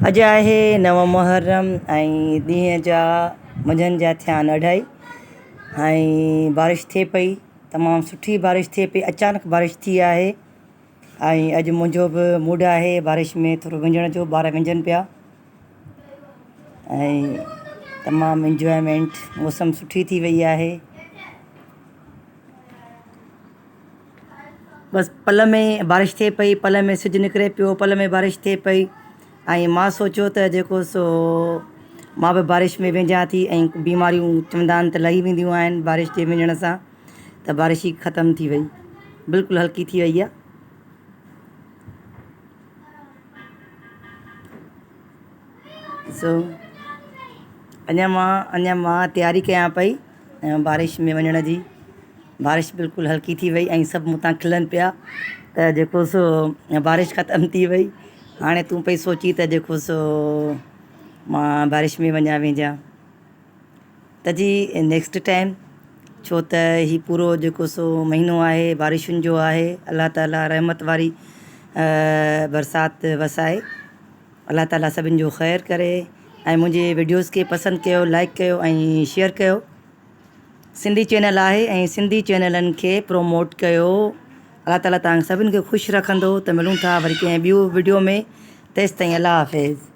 اڄ آهي نو محرم ۽ ڏينهن جا منجهند جا ٿيا آهن اڍائي ۽ بارش ٿئي پئي تمام سٺي بارش ٿئي پئي اچانڪ بارش ٿي آهي ۽ اڄ منهنجو به موڊ آهي بارش ۾ ٿورو وڃڻ جو ٻار وڃن پيا ۽ تمام انجوائمينٽ موسم سٺي ٿي وئي آهي. بس پل ۾ بارش ٿئي پئي پل ۾ سج نڪري پيو پل ۾ بارش ٿئي پئي ۽ مان سوچيو ته جيڪو سو مان به بارش ۾ وينجهان ٿي ۽ بيماريون چوندا آهن ته لهي وينديون آهن بارش جي وڃڻ سان ته بارش ئي ختم ٿي وئي بلڪل هلڪي ٿي وئي آهي. سو اڃا مان اڃا مان تياري ڪيان پئي بارش ۾ وڃڻ جي بارش بلڪل هلڪي ٿي وئي ۽ سڀ مون تان کلن پيا ته جيڪو سو بارش ختم ٿي وئي هاڻي تون پئي سوچي ته جيڪو سو مان بارش ۾ وڃان وينجان ته جي نيڪسٽ ٽائيم ڇو ته هي پورو جيڪو سو مهينو آهي بارشن جو آهي الله تعالي رحمت واري برسات وسائي الله تعالي سڀن جو خير ڪري ۽ منهنجي وڊيوز کي پسند ڪيو لائڪ ڪيو ۽ شيئر ڪيو سنڌي چينل آهي ۽ سنڌي چينلن کي پروموٽ ڪيو الله تعالي توهان سڀن کي خوش رکندو ته ملون ٿا وري ڪنهن ٻيو وڊيو ۾ تيستائين الله حافظ.